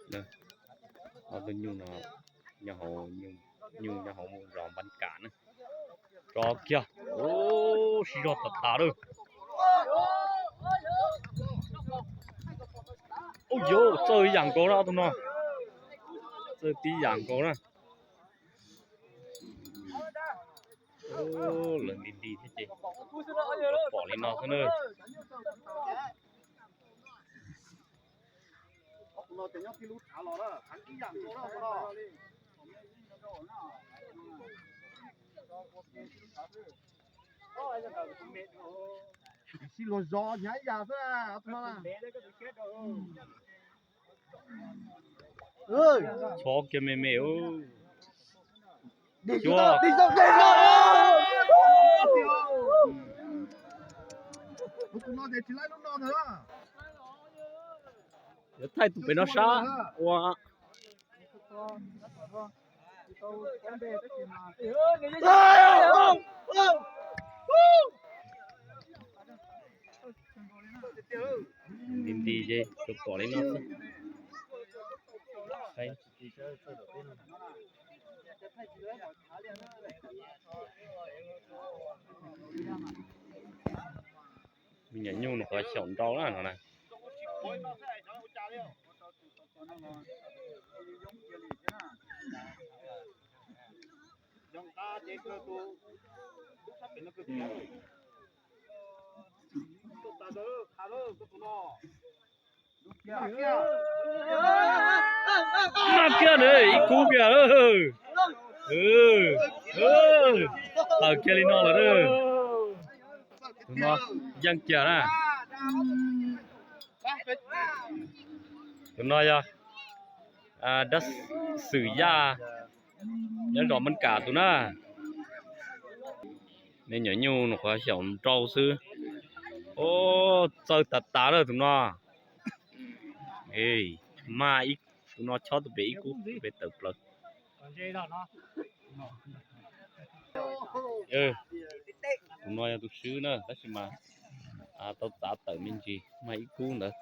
Ob tug nyuj no, nyuj nyob hauv zos Npab Kam na. Tso kiag, sib zog tas tas lawm. Ub yuv, txawj ib yam nkaus na ob tug no. Txawj tib yam nkaus na. Lawv nti nti thiab ces pom li no xwb na. Sib luag zov hnyav ib yam xwb. Txhob kiag me me. Yuav thaij tus pem no sab ua. Nti nti ces tsuas pom li no xwb. Me nyuam nyuj no qhov xyaum nrau na no na. Maj kiag na, ib kub kiag. Tawm kiag li no lawm. Tus no yeej kiag na. Tus no yog dab xwm Yaj nyob zos Mab Kam tus na. Me nyuam nyuj no qhov xyaum nrau xwb. Ub, txawj tas tas lawm tus no. Maj ib, tus no chob tus pem ib kub, tus pem tawm plaws. Tus no yog tus swb na, tab sis mas tau txav tawm me ntsis, maj ib kub ntawd.